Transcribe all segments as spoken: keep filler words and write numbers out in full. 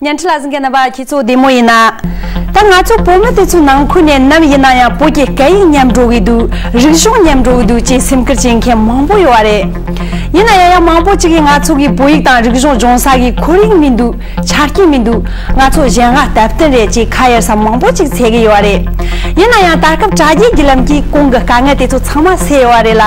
བརྙན་འཕྲིན་ལ་གཟིགས་མཁན་རྣམ་པ་ཁྱེད་ཚོ་བདེ་མོ་ཡིན་ན། ད་ང་ཚོ་བོད་མི་དེ་ཚོའི་ནང་ཁུལ་ནས་ནམ་ཡིན་ན་ཡང་བོད་ཀྱི་སྐད་ཡིག་ཉམས་འགྲོ་གི་འདུག་རིག་གཞུང་ཉམས་འགྲོ་གི་འདུག་ཅེས་སེམས་ཁུར་བྱེད་མཁན་མང་པོ་ཡོད་པ་རེད། ཡིན་ན་ཡང་ཡང་མང་པོ་ཅིག་གིས་ང་ཚོ་གི་བོད་ཡིག་དང་རིག་གཞུང་སྦྱོང་ས་གི་ཁོར་ཡུག་མི་འདུག་ཆ་རྐྱེན་མི་འདུག་ང་ཚོ་གཞན་དབང་སྟབས་བསྟུན་རེད་ཅེས་ཁ་གཡར་ས་མང་པོ་ཅིག་འཚོལ་གི་ཡོད་པ་རེད། ཡིན་ན་ཡང་ད་སྐབས་དྲ་རྒྱའི་བརྒྱུད་ལམ་གྱིས་གོང་གི་དཀའ་ངལ་དེ་ཚོ་ཚང་མ་སེལ་ཡོད་པ་རེད་ལ།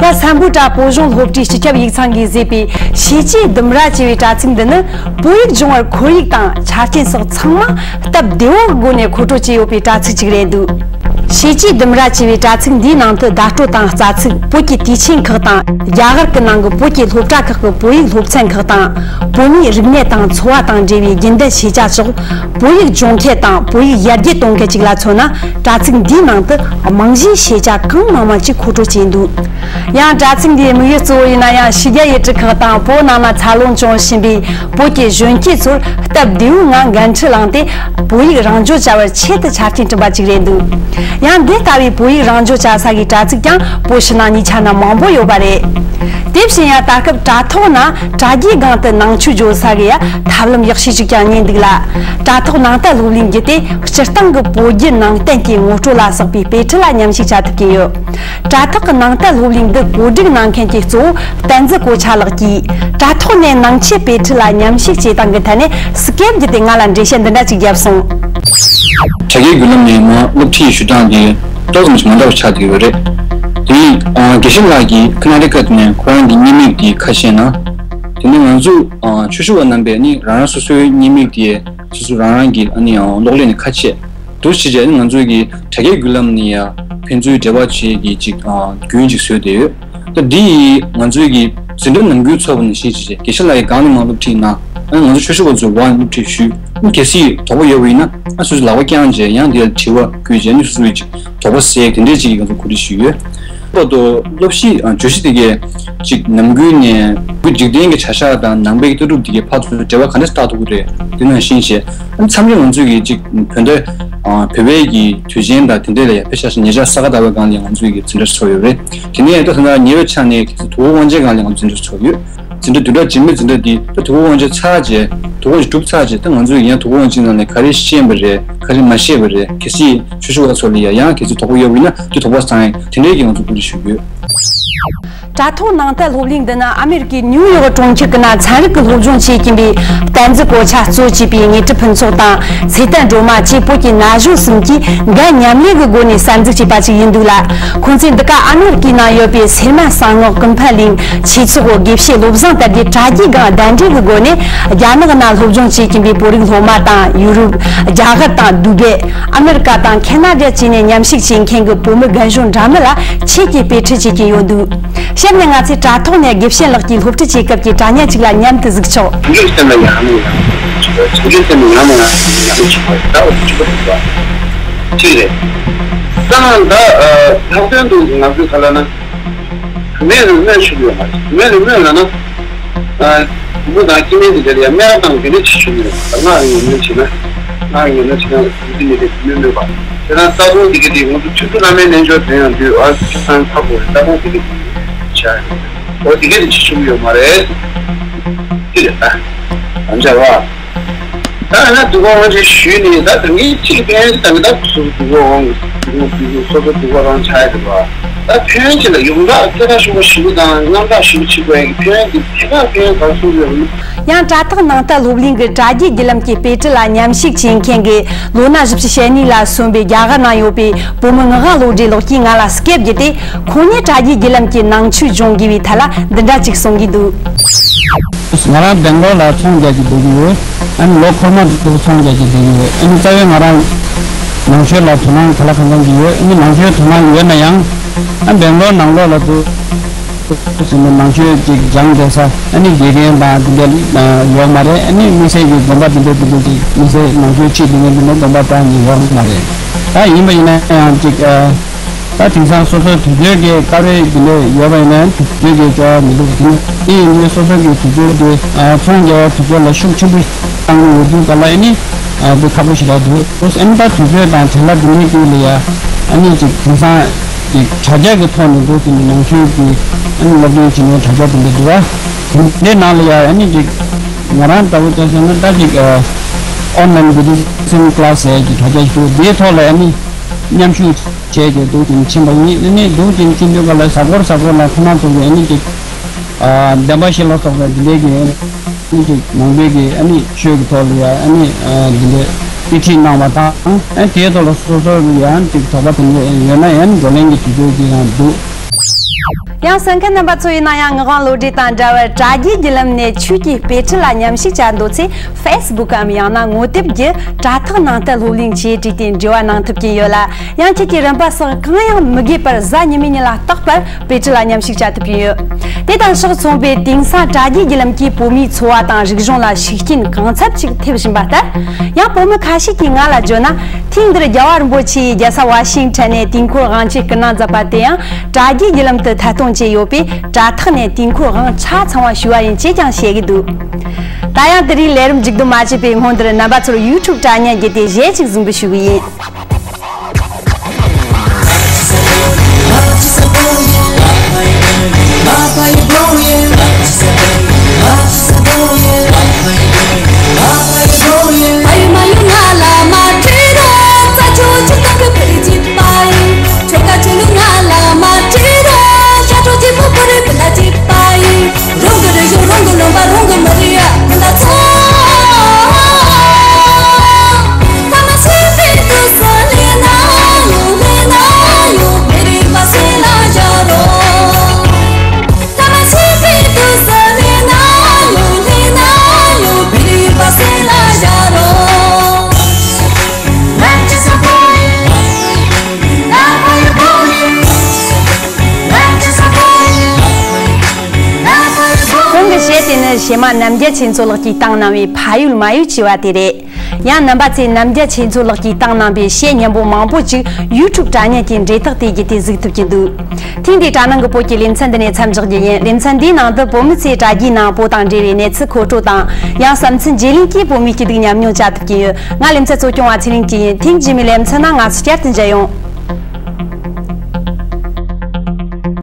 ཡ། སམ་བྷོ་ཊ་བོད་གཞུང་སློབ་གྲྭའི་སྤྱི་ཁྱབ་ཡིག་ཚང་གིས་བཟོས་པའི་ཤེས་བྱའི་ལྡུམ་ར་ཅེས་པའི་དྲ་ཚིགས་འདི་ནི་བོད་ཡིག་སྦྱོང་བར་ཁོར་ཡུག་དང་ཆ་རྐྱེན་སོགས་ཚང་མ་སྟབས་བདེ་བོ་གི་སྒོ་ནས་མཁོ་སྤྲོད་བྱས་ཡོད་པའི་དྲ་ཚིགས་ཅིག་རེད་འདུག་ཤེས་བྱའི་ལྡུམ་ར་ཅེས་པའི་དྲ་ཚིགས་འདིའི་ནང་དུ་བརྡ་སྤྲོད་དང་རྩ་ཚིག་བོད་ཀྱི་དུས་ཆེན་ཁག་དང་རྒྱ་གར་གྱི་ནང་གི་བོད་ཀྱི་སློབ་གྲྭ་ཁག་གི་བོད་ཡིག་སློབ་ཚན་ཁག་དང་། བོད་མིའི་རིག་གནས་དང་འཚོ་བ་དང་འབྲེལ་བའི་རྒྱུན་ལྡན་ཤེས་བྱ་སོགས། བོད་ཡིག་སྦྱོང་མཁན་དང་བོད་ཡིག་ཡར་རྒྱས་གཏོང་མཁན་ཅིག་ལ་མཚོན་ན། དྲ་ཚིགས་འདིའི་ནང་དུ་རྨང་གཞིའི་ཤེས་བྱ་གང་མང་མང་ཅིག་མཁོ་སྤྲོད་བྱས་འདུག་ཡང་དྲ་ཚིགས་འདིའི་དམིགས་ཡུལ་གཙོ་བོ་ཡིན་ན་ཡང་ཕྱི་རྒྱལ་ཡུལ་གྲུ་ཁག་དང་བོད་ནང་ན་འཚར་ལོངས་བྱུང་བཞིན་པའི་བོད་ཀྱི་གཞོན་སྐྱེས་ཚོར་སྟབས་བདེ་བོའི་ངང་འགན་འཁྲི་བླངས་ཏེ། བོད་ཡིག་རང་སྦྱོང་བྱ་བར་ཆེད་དུ་ཆ་རྐྱེན་བསྐྲུན་པ་ཅིག་རེད་འདུག་ཡང་འདི་ལྟ་བུའི་བོད་ཡིག་རང་སྦྱོང་བྱ་ས་གི་དྲ་ཚིགས་ཀྱང་བོད་ཕྱི་ནང་གཉིས་ཆ་ན་མང་པོ་ཡོད་པ་རེད། དེ་བཞིན་ཡང་ད་སྐབས་དྲ་ཐོག་ན་དྲ་རྒྱའི་སྒང་དུ་ནང་ཆོས་སྦྱོང་ས་གི་ཡ་ཐབས་ལམ་ཡག་ཤོས་ཅིག་ཀྱང་རྙེད་འདུག་ལ། དྲ་ཐོག་ནང་ལྟ་སློབ་གླིང་བརྒྱུད་དེ་སྤྱིར་བཏང་གི་བོད་བརྒྱུད་ནང་བསྟན་གྱི་ངོ་སྤྲོད་ལ་སོགས་པའི་དཔེ་ཁྲིད་ལ་མཉམ་ཞུགས་བྱ་ཐུབ་ཀྱི་ཡོད། དྲ་ཐོག་གི་ནང་ལྟ་སློབ་གླིང་འདི་གོ་སྒྲིག་གནང་མཁན་གྱི་གཙོ་བོ་བསྟན་འཛིན་གོ་ཆ་ལགས་ཀྱིས། དྲ་ཐོག་ནས་ནང་ཆོས་དཔེ་ཁྲིད་ལ་མཉམ་ཞུགས་བྱེད་སྟངས་ཀྱི་ཐད་ནས་སྐད་བརྒྱུད་དེ་ང་ལ་འགྲེལ་བཤད་འདི་འདྲ་ཅིག་བརྒྱབ་སོང་། དྲ་རྒྱའི་བརྒྱུད་ལམ་ནས་མར་སློབ་ཁྲིད་ཞུ་སྟངས་དེ་ཏོག་ཙམ་ཞིག་མ་འདྲ་བ་ཆགས་བསྡད་ཡོད་རེད། དེ་ཡིན། ཨ། དགེ་བཤེས་ལགས་ཀྱིས་ཁ་ན་ཌ་ཀ་ནས་ཁོ་རང་གི་བརྙན་མིག་དེ་ཁ་ཕྱེ་ན། དེ་ནས་ང་ཚོ། ཨ། ཆོས་ཞུ་བ་རྣམ་པས་ནི་རང་རང་སོ་སོའི་བརྙན་མིག་དེ་སོ་སོ་རང་རང་གི། ཨ་ནི། ཨ། གློག་ཀླད་ནས་ཁ་ཕྱེ། འདུག་སེ་བྱས་ནས་ང་ཚོའི་གི་དྲ་རྒྱའི་བརྒྱུད་ལམ་ནས་ཡང་ཕན་ཚུན་འབྲེལ་བ་བྱེད་ཀྱི་ཅིག་ཨ། རྒྱུན་ཅིག་བཟོས་བསྡད་ཡོད། ད་འདི་ཡིས་ང་ཚོའི་གི་འཛིན་གྲྭ་ནམ་རྒྱུན་ཚོགས་པ་ནང་བཞིན་ཅིག་བྱས། དགེ་བཤེས་ལགས་ཀྱིས་སྒང་ནས་མར་སློབ་ཁྲིད་གནང་། ཨ་ནི་ང་ཚོ་ཆོས་ཞུ་བ་ཚོས་འོག་ནས་སློབ་ཁྲིད་ཞུས། ཨ་ནི་གལ་སྲིད་དོགས་པ་ཡོད་པ་ཡིན་ན། ཨ། སོ་སོའི་ལག་པ་བརྐྱངས་བྱས་ཡང་དེ་ལ་དྲི་བ་བཀོད་བྱས། ཨ་ནི་སོ་སོའི་ཅིག་དོགས་པ་སེལ། དེ་འདྲའི་ཅིག་གི་ང་ཚོ་གོ་སྒྲིག་ཞུས་ཡོད། ལྷག་པར་དུ་སློབ་གཞི། ཨ། བརྗོད་གཞི་དེ་གའི་ཅིག་ནམ་རྒྱུན་ནས་འཇིག་རྟེན་གྱི་བྱ་གཞག་དང་ནང་པའི་ལྟ་གྲུབ་དེ་གའི་བར་དུ་འབྲེལ་བ་ག་འདྲ་བཏགས་ཐུབ་ཀྱི་རེད། དེ་ནང་བཞིན་བྱས། ཨ་ནི་མཚམས་རེ་ང་ཚོས་ཀྱི་ཅིག་བོད་ཟླ། ཨ། བོད་པའི་གི་དུས་ཆེན་དང་དེ་འདྲ་ལ་ཡང་དཔེ་ཆ་བཞག་ན་ཉེ་ཆར་ས་ག་ཟླ་བའི་སྒང་ལ་ང་ཚོས་ཀྱི་འཛིན་གྲྭ་ཚོགས་ཡོད་རེད། དེ་ནས་ད་ད་ལྟ་ཉེ་བའི་ཆར་ནས་དུས་འཁོར་དབང་ཆེན་སྒང་ལ་ང་ཚོ་འཛིན་གྲྭ་ཚོགས་ཡོད། འཛིན་གྲྭ་བདུན་ཕྲག་རྗེས་མའི་འཛིན་གྲྭ་འདི་ད་དུས་འཁོར་དབང་ཆེན་ཚར་རྗེས། དུས་འཁོར་དབང་ཆེན་གྲུབ་ཚར་རྗེས་ད་ང་ཚོས་ཡང་དུས་འཁོར་དབང་ཆེན་ནང་ནས་ག་རེ་ཤེས་པ་རེད། ག་རེ་མ་ཤེས་པ་རེད། གལ་སྲིད་ཆོས་ཞུ་བ་ཚོ་ལ་ཡང་ཡང་གལ་སྲིད་དོགས་པ་ཡོད་པ་ཡིན་ན་དེ་དོགས་པ་སངས་དེ་འདྲའི་གི་ང་ཚོ་གོ་སྒྲིག་ཞུ་གི་ཡོད། དྲ་ཐོག་ནང་བསྟན་སློབ་གླིང་འདི་ནི་ཨ་མེ་རི་ཀའི་ནིའུ་ཡོག་གྲོང་ཁྱེར་གྱི་ནང་ཚན་རིག་གི་སློབ་སྦྱོང་བྱེད་ཀྱིན་པའི་བསྟན་འཛིན་གོ་ཆ་གཙོ་བྱས་པའི་དངོས་གྲུབ་ཕུན་ཚོགས་དང་ཚེ་བརྟན་སྒྲོལ་མ་བཅས་བོད་ཀྱི་ན་གཞོན་གསུམ་གྱིས་འགན་མཉམ་ལས་ཀྱི་སྒོ་ནས་གསར་འཛུགས་བྱས་པ་ཞིག་ཡིན་འདུག་ལ། ཁོང་ཚོས་འདི་ག་ཨ་མེ་རི་ཀའི་ནང་ཡོད་པའི་སེར་སྨད་གསང་སྔགས་ཀུན་ཕན་གླིང་ཆོས་ཚོགས་དགེ་བཤེས་བློ་བཟང་དར་རྒྱས་དྲ་རྒྱའི་སྒང་གདན་འདྲེན་གྱི་སྒོ་ནས་རྒྱ་ནག་ནང་སློབ་སྦྱོང་བྱེད་ཀྱིན་པའི་བོད་རིགས་སློབ་མ་དང་། ཡུ་རོབ། རྒྱ་གར་དང་། དུ་བེ། ཨ་མེ་རི་ཀ་དང་ཁེ་ན་ཌ་བཅས་ནས་མཉམ་ཞུགས་བྱེད་མཁན་གྱི་བོད་མི་རྒན་གཞོན་འདྲ་མིན་ལ་ཆེད་ཀྱི་དཔེ་ཁྲིད་བྱེད་ཀྱིན་ཡོད་འདུག་གཤམ་ནས་ང་ཚོས་དྲ་ཐོག་ནས་དགེ་བཤེས་ལགས་ཀྱིས་སློབ་ཁྲིད་བྱེད་སྐབས་ཀྱི་དྲ་བརྙན་ཅིག་ལ་མཉམ་དུ་གཟིགས་ཆོག །ཆོས་ལུགས་སེམས་ལ་ཡང་ནས་ཡང་དུ་ཆོས་ལུགས་སེམས་ལ་ཡང་ནས་ཡང་དུ་ཡང་དུ་ཆོས་པ་ད་འོ་ཆོས་པ་ཐུབ་པ་གཅིག་རེད། ད་ད་ལྷག་དོན་དུ་ང་ཚོའི་ག་ལ་ན་བུད་མེད་ལ་སྨོད་ཆོག་གི་ཡོད་མ་རེད། བུད་མེད་ལ་སྨོད་ལ་ན། བུ་མོ་དང་སྐྱེ་དམན་དེ་འདྲ་ལ་ཡང་སྨད་ར་བཏང་དེ་འདྲ་བྱེད་ཆོག་གི་རེད། ད་སྔགས་ཀྱི་ངན་སྨོད་བྱེད་ན། སྔགས་ཀྱི་ངན་སྨོད་བྱེད་ན་བུ་དེ་མི་དེ་བུད་མེད་སྨོད་པ། དེ་ན་ལྟ་སྐོར་དེ་ག་དེ་ང་ཚོ་ཆོས་དྲུག་བླ་མའི་རྣལ་འབྱོར་དོན་ཡོད་དུས་ཨ་ཁ་སང་ཁ་བོ་རེད། ལྟ་སྐོར་དེ་ག་དེ་བྱ་རེད། འོ་དེ་ག་དེ་བྱེད་ཆོག་གི་ཡོད་མ་རེད། དེ་རེད་ད། ཨ་མཇལ་བ། ད་ཡང་ན་དུས་འཁོར་དབང་ཆེན་ཞུས་ནས་ད་དེ་ངས་ཅི་ལ་ཕན་ད་ངས་ད་སོ་སོ་དུས་འཁོར་དབང་དུས་འཁོར་དུས་འཁོར་སོ་སོ་དུས་འཁོར་རང་ཆགས་ཡོད་པ། ད་ཕན་ཅི་ལ་ཡོངས་གྲགས་སྐད་གྲགས་ཤོག་པ་ཞིག་དང་རྣམ་གྲངས་ཤིག་ཆིག་པའི་ཕན་དེ་ཐད་ཀར་ཕན་ག་སོང་ཡོད་རུང་། ཡང་དྲ་ཐོག་ནང་ལྟ་སློབ་གླིང་གི་དྲ་རྒྱའི་བརྒྱུད་ལམ་གྱི་དཔེ་ཁྲིད་ལ་མཉམ་ཞུགས་བྱེད་མཁན་གྱི་ལོ་ན་བཞི་བཅུ་ཞེ་གཉིས་ལ་སོན་པའི་རྒྱ་གར་ནང་ཡོད་པའི་བུ་མོ་ངག་དབང་བློ་གྲོས་ལགས་ཀྱིས་ང་ལ་སྐད་བརྒྱུད་དེ། ཁོང་ཉིད་དྲ་རྒྱའི་བརྒྱུད་ལམ་གྱི་ནང་ཆོས་སྦྱོང་དགོས་པའི་ཐད་ལ་འདི་འདྲ་ཅིག་གསུང་གི་འདུག་ང་རང་སྦེང་ལོར་ལ་ཚོང་རྒྱག་གི་སྡོད་ཀྱི་ཡོད། ཨ་ནི་ལོ་འཁོར་མ་འདུག་ཚོང་རྒྱག་གི་སྡོད་ཀྱི་ཡོད། ཨ་ནི་རྩ་བའི་ང་རང་ནང་ཆོས་ལ་དོ་སྣང་ག་ལ་གང་འཚམ་གྱི་ཡོད། ཨ་ནི་ནང་ཆོས་དོ་སྣང་ཡོད་ན་ཡང་། ཨ་སྦེང་ལོར་ནང་ལོགས་ལ་འདུག་ཟེར་ནས་ནང་ཆོས་ཅིག་སྦྱང་བསྡད་ས་ཨ་ནི་དགེ་རྒན་དང་དེ་འདྲ་ཡོད་མ་རེད། ཨ་ནི་དམིགས་བསལ་གྱི་དགོན་པ་དེ་འདྲ་དེ་འདྲ་ཅིག་དམིགས་བསལ་ནང་ཆོས་ཁྲིད་དེ་འདྲ་དེ་འདྲ་དགོན་པ་གཏོང་མཁན་ཡོད་མ་རེད། ད་ཡིན་པ་ཡིན་ན་ཡང་ཅིག་ད་དེང་སང་སོ་སོའི་དུས་ཚོད་ཀྱི་སྐབས་རེ་དེ་འདྲ་ཡོད་པ་ཡིན་ན་དུས་ཚོད་ཀྱི་སྐྱོ་བ་མི་འདུག་དེ་ནི་དེ་ཡིན་དུས་སོ་སོ་གི་དུས་ཚོད་དེ་ཚོང་རྒྱག་པའི་དུས་ཚོད་ལ་ཤུགས་ཆེན་པོ་བཏང་གི་ཡོད་དུས་ག་ལ་ཨ་ནི་དེ་ཁག་པོ་ཞིག་རེད་འདུག་ཨ་ནི་ད་དུས་ཚོད་དང་བྲེལ་བ་དེ་འདྲའི་དཀྱིལ་ལ་ཡ་ཨ་ནི་ཅིག་དེང་སང་ཅིག་དྲ་རྒྱ་གི་ཐོག་ནས་འདུག་དེ་ནི་ནང་ཆོས་ཀྱི་ཨ་ནི་སློབ་སྟོན་བྱེད་མཁན་དྲ་རྒྱ་དེ་འདྲ་འདུག་བ། དེ་འདྲའི་ནང་ལ་ཡ་ཨ་ནི་ཅིག་ང་རང་ལྟ་བུ་ལྟ་བྱས་ན་ད་ཅིག online business class ཟེར་གྱི་དྲ་རྒྱ་ཞིག་འདུག་དེའི་ཐོག་ལ་ཨ་ནི་མཉམ་ཞུགས་བྱས་ཏེ་འདུག་ཅིང་ཕྱིན་པ་ཡིན། ཨ་ནི་འདུག་ཅིང་ཕྱིན་དུས་ག་ལ་གཟའ་འཁོར་གཟའ་འཁོར་ལ་ཁོ་རང་ཚོ་གི་ཨ་ནི་ཅིག་ཨ་བདེན་པ་བཞི་ལ་སོགས་པའི་འདི་འདྲའི་གི་ཨ་ནི་ཅིག་ནང་པའི་གི་ཨ་ནི་ཆོས་ཀྱི་ཐོག་ལ་ཡ་ཨ་ནི་ཨ་འདི་འདྲའི་དཔེ་ཁྲིད་གནང་བ་དང་། ཨ་དེའི་ཐོག་ལ་སོ་སོ་ཡང་ཅིག་དོགས་པ་དེ་འདྲ་ཡོད་ན་ཡང་བགྲོ་གླེང་གི་དུས་ཚོད་ཅིག་ཡང་འདུག་ཡང་གསན་མཁན་རྣམ་པ་ཚོ་ཡིན་ན་ཡང་ངག་དབང་བློ་གྲོས་དང་འདྲ་བར་དྲ་རྒྱའི་བརྒྱུད་ལམ་ནས་ཆོས་ཀྱི་དཔེ་ཁྲིད་ལ་མཉམ་ཞུགས་བྱ་འདོད་ཚེ། Facebook་གམ་ཡང་ན་ངོ་དེབ་བརྒྱུད་དྲ་ཐག་ནང་བསྟན་སློབ་གླིང་ཆེད་བྲིས་ཏེ་འབྲེལ་བ་གནང་ཐུབ་ཀྱིན་ཡོད་ལ། ཡང་ཁྱེད་ཀྱིས་རིན་པ་སོགས་གང་ཡང་མི་དགོས་པར་གཟའ་ཉི་མའི་ཉིན་ལ་རྟག་པར་དཔེ་ཁྲིད་ལ་མཉམ་ཞུགས་བྱ་ཐུབ་ཀྱིན་ཡོད། དེ་དང་ཕྱོགས་མཚུངས་པའི་དེང་སང་དྲ་རྒྱའི་བརྒྱུད་ལམ་གྱིས་བོད་མིའི་འཚོ་བ་དང་རིག་གཞུང་ལ་ཤུགས་རྐྱེན་གང་ཚབས་ཅིག་ཐེབས་བཞིན་པ་ལྟར། ཡང་བོད་མི་ཁ་ཤས་ཀྱིས་ང་ལ་བརྗོད་ན། ཐེངས་འདིར་རྒྱལ་བ་རིན་པོ་ཆེ་ཡིས་རྒྱལ་ས་ཝ་ཤིང་ཊོན་ནས་དུས་འཁོར་དབང་ཆེད་སྐུལ་སློང་མཛད་པ་དེ་ཡང་དྲ་རྒྱའི་བརྒྱུད་ལམ་དུ་ཐད་གཏོང་བྱས་ཡོད་པས། དྲ་ཐག་ནས་དུས་འཁོར་དབང་ཆ་ཚང་བ་ཞུ་བ་ཡིན་ཅེས་ཀྱང་བཤད་ཀྱི་འདུག་ད་ཡང་དེ་རིང་ལས་རིམ་མཇུག་བསྡོམས་མ་བྱས་པའི་སྔོན་དུ་རྣམ་པ་ཚོར་YouTube་དྲ་བརྙན་བརྒྱུད་དེ་གཞས་གཅིག་གཟིགས་འབུལ་ཞུ་གི་ཡིན། གོང་གི་གཞས་དེ་ནི་གཞས་མ་རྣམ་རྒྱལ་ཆོས་མཚོ་ལགས་ཀྱིས་བཏང་གནང་བའི་ཕ་ཡུལ་མ་ཡུལ་ཅེས་པ་དེ་རེད། ཡང་རྣམ་པ་ཚོས་རྣམ་རྒྱལ་ཆོས་མཚོ་ལགས་ཀྱིས་བཏང་གནང་པའི་གཞས་སྙན་པོ་མང་པོ་ཅིག་YouTube་དྲ་བརྙན་གྱི་འབྲེལ་ཐག་དེ་བརྒྱུད་དེ་གཟིགས་ཐུབ་ཀྱི་འདུག་ཐེངས་འདིའི་དྲ་ནང་གི་བོད་ཀྱི་ལེ་ཚན་འདི་ནས་མཚམས་འཇོག་རྒྱུ་ཡིན། ལེ་ཚན་འདིའི་ནང་དུ་བོད་མི་ཚོས་དྲ་རྒྱའི་ནང་བོད་དང་འབྲེལ་བའི་གནས་ཚུལ་མཁོ་སྤྲོད་དང་། ཡང་བསམ་ཚུལ་བརྗེ་ལེན་གྱིས་བོད་མིའི་སྐྱིད་སྡུག་ཉམས་མྱོང་བྱ་ཐུབ་ཀྱི་ཡོད། ང་ལེ་ཚན་གཙོ་སྐྱོང་བ་ཚེ་རིང་སྐྱིད་ཡིན། ཐེངས་རྗེས་མའི་ལེ་ཚན་ནང་ང་ཚོ་བསྐྱར་དུ་མཇལ་ཡོང་།